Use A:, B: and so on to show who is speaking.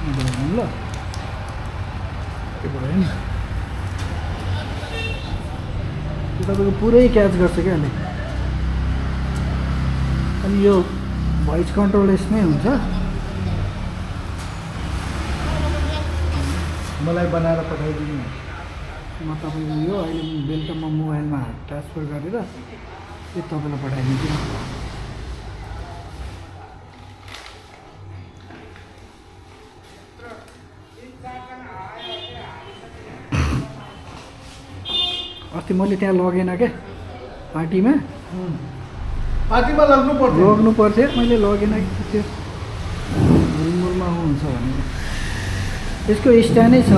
A: ल के भयो नि त्यो तपाईँको पुरै क्याच गर्छ क्या अहिले। अनि यो भोइस कन्ट्रोल यसमै हुन्छ।
B: मलाई बनाएर पठाइदिनु।
A: म तपाईँको यो अहिले बेलुका म मोबाइलमा ट्रान्सफर गरेर यो तपाईँलाई पठाइदिन्छु। अस्ति मैले त्यहाँ लगेन क्या पार्टीमा
B: पार्टीमा
A: लग्नु पर्थ्यो मैले लगेन कि त्यो हुलमुलमा हुन्छ भनेर। यसको स्ट्यान्डै छ